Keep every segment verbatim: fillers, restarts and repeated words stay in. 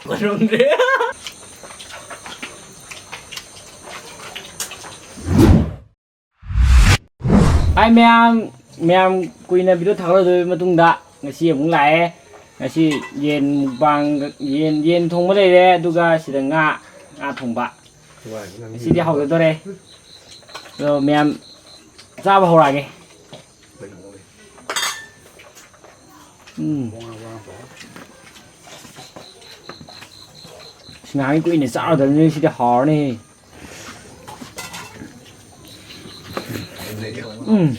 ꯃꯔꯨꯝꯗꯤ꯫ ꯍꯥꯏ ꯃꯌꯥꯝ, ꯃꯌꯥꯝ ꯀꯨꯏꯅ ꯚꯤꯗꯤꯑꯣ ꯊꯥꯒꯠꯂꯨꯗꯕꯒꯤ ꯃꯇꯨꯡꯗ ꯉꯁꯤ ꯑꯃꯨꯛ ꯂꯥꯛꯑꯦ꯫ ꯉꯁꯤ ꯌꯦꯟ ꯃꯨꯛꯕꯥꯡ, ꯌꯦꯟ, ꯌꯦꯟ ꯊꯣꯡꯕ ꯂꯩꯔꯦ, ꯑꯗꯨꯒ ꯁꯤꯗ ꯉꯥ, ꯉꯥ ꯊꯣꯡꯕ꯫ ꯉꯁꯤꯗꯤ ꯍꯧꯒꯗꯣꯔꯦ꯫ ꯑꯗꯣ ꯃꯌꯥꯝ ꯆꯥꯕ ꯍꯧꯔꯛꯑꯒꯦ꯫ ꯎꯝ꯫ ꯁꯤ ꯉꯥꯏꯍꯥꯛ ꯀꯨꯏꯅ ꯆꯥꯔꯨꯗꯕꯅꯤ, ꯁꯤꯗꯤ ꯍꯥꯎꯔꯅꯤ꯫ ꯎꯝ꯫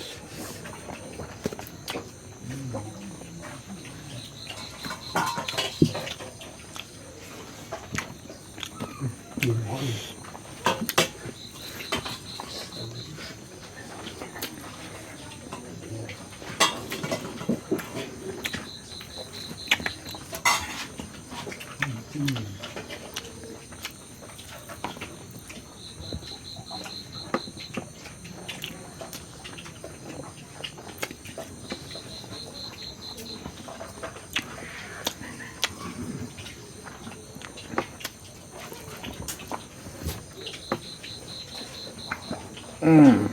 ꯎꯝ꯫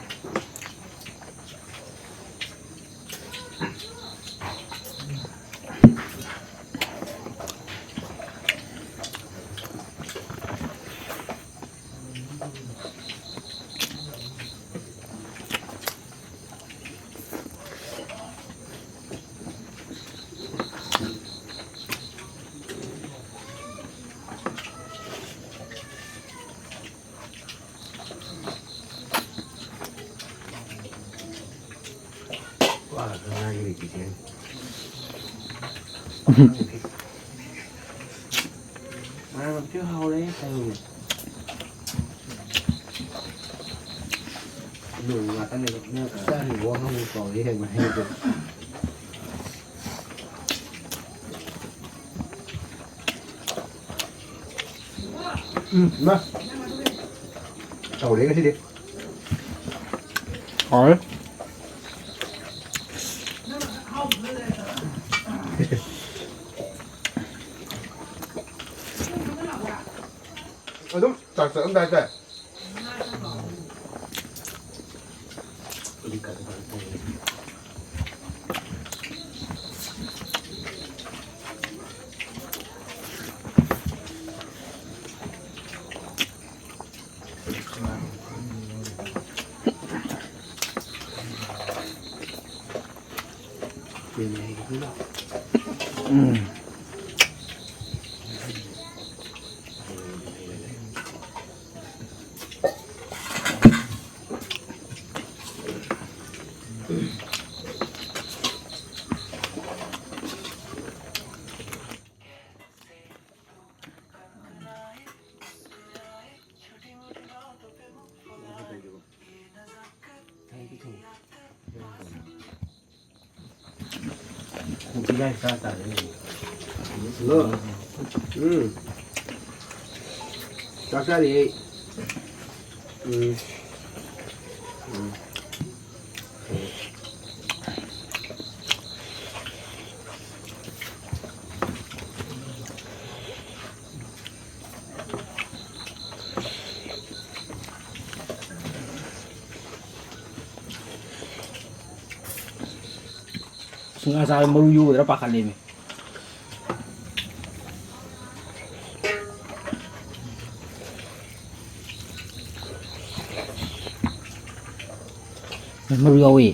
ꯎꯝ, ꯏꯃꯥ꯫ ꯇꯧꯔꯦ ꯉꯁꯤꯗꯤ꯫ ꯍꯥꯎꯔꯦ꯫ ꯆꯥꯛ ꯆꯠꯂꯝꯗꯥꯏꯗ꯫ ꯍꯜꯂꯣ꯫ ꯎꯝ꯫ ꯆꯥꯛ ꯆꯥꯔꯤ ꯑꯩ꯫ ꯎꯝ꯫ ꯎꯝ꯫ ꯉꯥ ꯆꯥꯕ ꯃꯔꯨ ꯌꯨꯒꯗ꯭ꯔꯥ ꯄꯥꯈꯠꯂꯦꯃꯤ꯫ ꯃꯔꯨ ꯌꯥꯎꯋꯤ꯫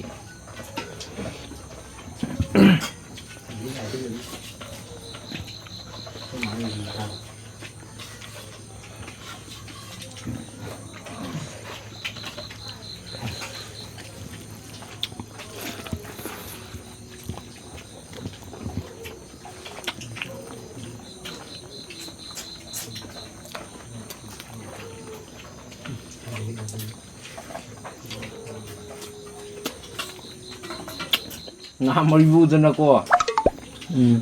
ꯉꯥ ꯃꯔꯨꯗꯅꯀꯣ꯫ ꯎꯝ꯫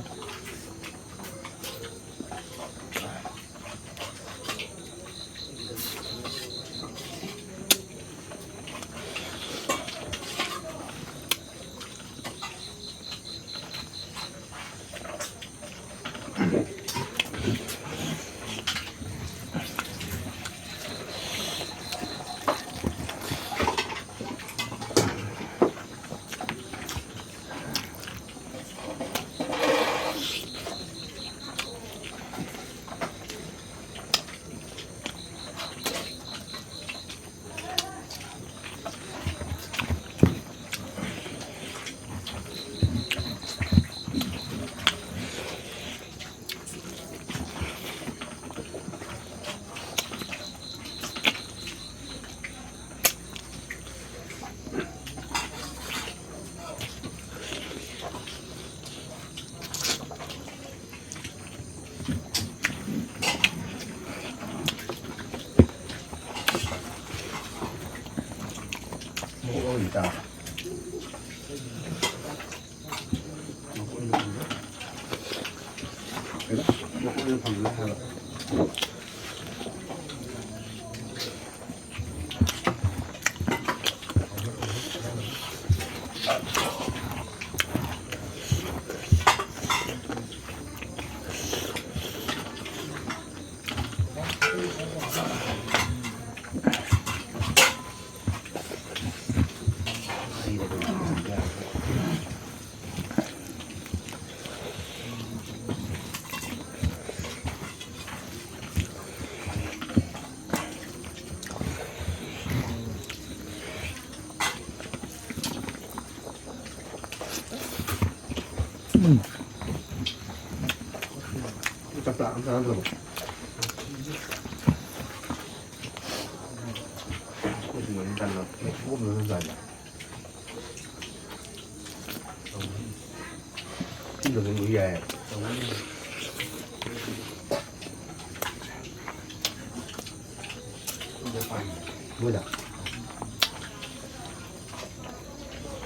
ꯃꯣꯏꯗ꯫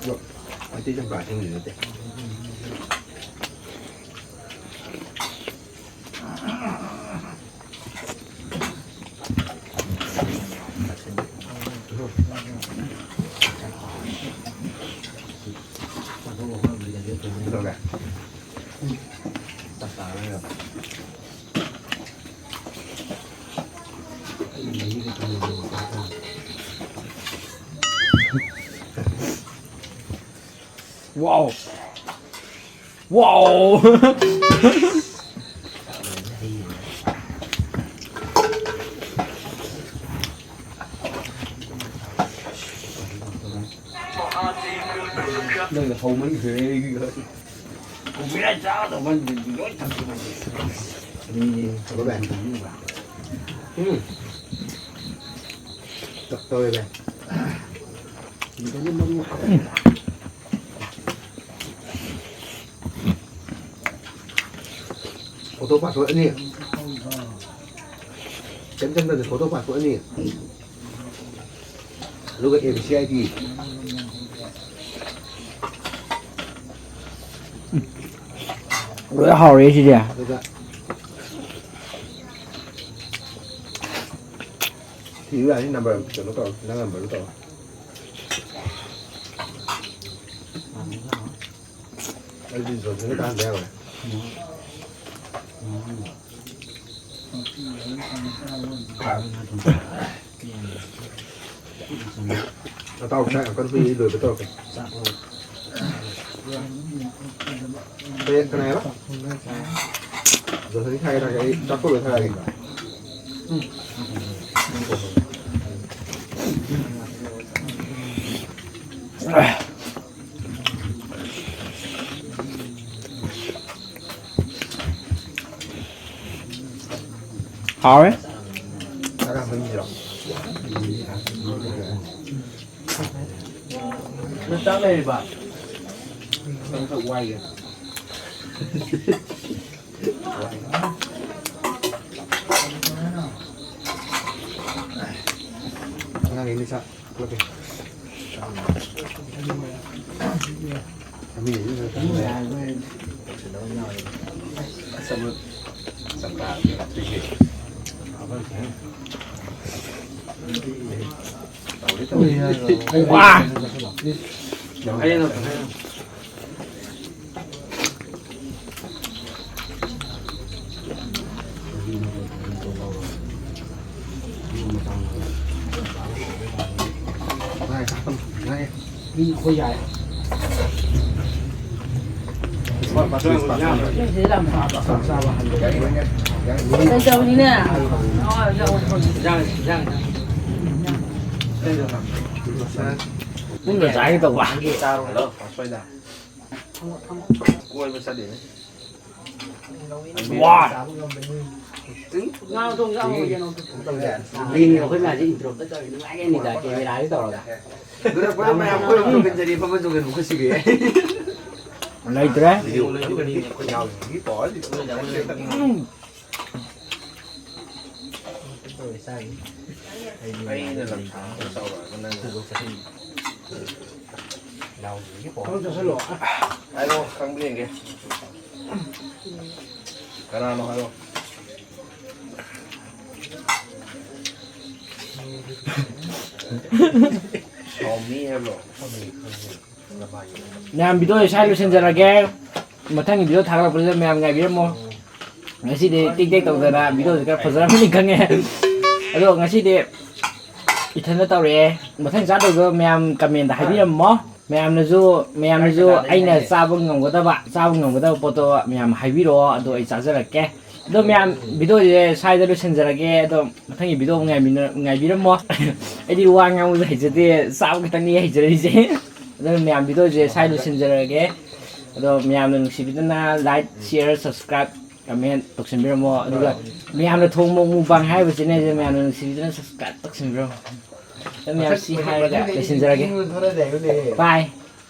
ꯑꯗꯣ ꯃꯩꯇꯩ ꯆꯝꯄ꯭ꯔꯥ ꯑꯁꯦꯡꯕꯗꯤ ꯅꯠꯇꯦ꯫ Wow! Wow! ꯅꯪꯅ ꯍꯧꯃꯟꯈ꯭ꯔꯦ ꯑꯩꯒꯤ꯫ ꯀꯣꯕꯤꯔ ꯆꯥꯒꯗꯧꯕ ꯂꯣꯏ ꯊꯝꯖꯤꯜꯂꯦ꯫ ꯎꯝ꯫ ꯇꯧꯔꯦ ꯚꯥꯏ꯫ Photo passport ꯑꯅꯤ꯫ ꯀꯩꯝ ꯆꯪꯗꯕꯗ photo passport ꯑꯅꯤ꯫ ꯑꯗꯨꯒ ꯑꯦꯝ ꯁꯤ ꯑꯥꯏ ꯇꯤ꯫ ꯂꯣꯏ ꯍꯥꯎꯔꯦ ꯁꯤꯗꯤ꯫ ꯑꯗꯨꯒ ꯊꯤꯕ ꯌꯥꯅꯤ, ꯅꯝꯕꯔ ꯀꯩꯅꯣ ꯇꯧꯔꯣ, ꯅꯪ ꯅꯝꯕꯔꯗꯨ ꯇꯧꯔꯣ꯫ ꯑꯩꯗꯤ ꯖꯣꯟꯁꯟꯒ ꯇꯥꯟꯅꯗ ꯌꯥꯔꯣꯏ꯫ ꯅꯇꯥꯎ ꯆꯥꯛ ꯌꯥꯝ ꯀꯟꯅ ꯍꯨꯏ ꯂꯣꯏꯕ ꯇꯧꯔꯛꯀꯦ꯫ ꯀꯩ, ꯀꯅꯥ ꯍꯥꯏꯕ? ꯖꯣꯟꯁꯟꯒꯤ ꯊꯥꯒꯦ, ꯊꯥꯒꯦ, ꯑꯩ ꯆꯥꯛ ꯇꯣꯛꯂꯣꯏ ꯊꯥꯔꯛꯑꯒꯦ꯫ ꯍꯥꯎꯔꯦ꯫ ꯆꯥꯛ ꯌꯥꯝ ꯆꯪꯈꯤꯗ꯭ꯔꯣ? ꯅꯪ ꯆꯥꯛ ꯂꯩꯔꯤꯕ? ꯅꯪ ꯈꯔ ꯋꯥꯏꯒꯦ꯫ ꯑꯉꯥꯡꯈꯩꯗꯤ ꯆꯥꯛ ꯄꯨꯔꯛꯀꯦ꯫ ꯋꯥ! ꯃꯤ ꯑꯩꯈꯣꯏ ꯌꯥꯏ꯫ ꯀꯩꯗꯧꯔꯤꯅꯦ? ꯄꯨꯟꯅ ꯆꯥꯒꯦ ꯇꯧꯕ꯫ ꯀꯣꯏꯕ ꯆꯠꯂꯤꯅꯦ꯫ ꯋꯥ! ꯉꯥ ꯊꯣꯡ ꯆꯥꯃꯣ ꯀꯩꯅꯣ꯫ ꯂꯦꯡꯉꯦ ꯑꯩꯈꯣꯏ ꯃꯌꯥꯝꯁꯦ intro ꯑꯝꯇ ꯇꯧꯔꯤ, ꯅꯨꯡꯉꯥꯏꯔꯦ ꯅꯤꯗꯥ camera ꯁꯦ ꯇꯧꯔꯒ꯫ ꯑꯗꯨꯅ ꯄꯨꯂꯞ ꯃꯌꯥꯝ ꯄꯨꯟꯅ ꯄꯨꯟꯁꯤꯜꯂꯤ, ꯐꯝꯕ ꯆꯣꯡꯁꯤꯟ ꯃꯈꯨꯠ ꯁꯤꯒꯦ꯫ ꯂꯩꯇ꯭ꯔꯦ꯫ Video ꯂꯩꯕꯅꯤ ꯑꯩꯈꯣꯏ ꯌꯥꯎꯔꯤꯁꯤꯗꯤ ꯇꯧꯔꯗꯤ꯫ ꯑꯩꯅ ꯂꯝꯁꯥꯡ ꯑꯃ ꯇꯧꯔꯒ ꯅꯪꯅ ꯍꯥꯏꯔꯣ, ꯈꯪꯕ꯭ꯔ ꯌꯦꯡꯒꯦ꯫ ꯀꯅꯥꯅꯣ ꯍꯥꯏꯔꯣ꯫ ꯁꯥꯎꯃꯤ ꯍꯥꯏꯕ꯭ꯔꯣ? ꯃꯌꯥꯝ, video ꯁ꯭ꯋꯥꯏ ꯂꯣꯏꯁꯤꯟꯖꯔꯒꯦ꯫ ꯃꯊꯪꯒꯤ video ꯊꯥꯒꯠꯂꯛꯄꯗꯨꯗ ꯃꯌꯥꯝ ꯉꯥꯏꯕꯤꯔꯝꯃꯣ꯫ ꯉꯁꯤꯗꯤ ꯇꯤꯛ ꯇꯦꯛ ꯇꯧꯗꯅ videoꯁꯦ ꯈꯔ ꯐꯖꯔꯝꯃꯅꯤ ꯈꯪꯉꯦ꯫ ꯑꯗꯣ ꯉꯁꯤꯗꯤ ꯏꯊꯟꯗ ꯇꯧꯔꯛꯑꯦ꯫ ꯃꯊꯪ ꯆꯥꯗꯧꯗꯣ ꯃꯌꯥꯝ commentꯇ ꯍꯥꯏꯕꯤꯔꯝꯃꯣ꯫ ꯃꯌꯥꯝꯅꯁꯨ, ꯃꯌꯥꯝꯅꯁꯨ ꯑꯩꯅ ꯆꯥꯕ ꯉꯝꯒꯗꯕ, ꯆꯥꯕ ꯉꯝꯒꯗꯕ ꯄꯣꯠꯇꯣ ꯃꯌꯥꯝ ꯍꯥꯏꯕꯤꯔꯛꯑꯣ, ꯑꯗꯣ ꯑꯩ ꯆꯥꯖꯔꯛꯀꯦ꯫ ꯑꯗꯣ ꯃꯌꯥꯝ, videoꯁꯦ ꯁ꯭ꯋꯥꯏꯗ ꯂꯣꯏꯁꯤꯟꯖꯔꯒꯦ꯫ ꯑꯗꯣ ꯃꯊꯪꯒꯤ video ꯑꯃꯨꯛ ꯉꯥꯏꯃꯤꯟꯅ-, ꯉꯥꯏꯕꯤꯔꯝꯃꯣ꯫ ꯑꯩꯗꯤ ꯋꯥ ꯉꯥꯡꯕꯁꯨ ꯍꯩꯖꯗꯦ, ꯆꯥꯕ ꯈꯛꯇꯪꯅꯤ ꯍꯩꯖꯔꯛꯏꯁꯦ꯫ ꯑꯗꯨꯅ ꯃꯌꯥꯝ videoꯁꯦ ꯁ꯭ꯋꯥꯏ ꯂꯣꯏꯁꯤꯟꯖꯔꯒꯦ꯫ ꯑꯗꯣ ꯃꯌꯥꯝꯅ ꯅꯨꯡꯁꯤꯕꯤꯗꯅ like, share, subscribe, comment ꯇꯧꯁꯟꯕꯤꯔꯝꯃꯣ꯫ ꯑꯗꯨꯒ ꯃꯌꯥꯝꯅ ꯊꯣꯡꯕ mukbang ꯍꯥꯏꯔꯤꯕ channelꯁꯦ ꯃꯌꯥꯝꯅ ꯅꯨꯡꯁꯤꯕꯤꯗꯅ subscribe ꯇꯧꯁꯟꯕꯤꯔꯝꯃꯣ꯫ ꯑꯗꯣ ꯃꯌꯥꯝ ꯁꯤ ꯍꯥꯏꯔꯒ ꯂꯣꯏꯁꯤꯟꯖꯔꯒꯦ꯫ Bye꯫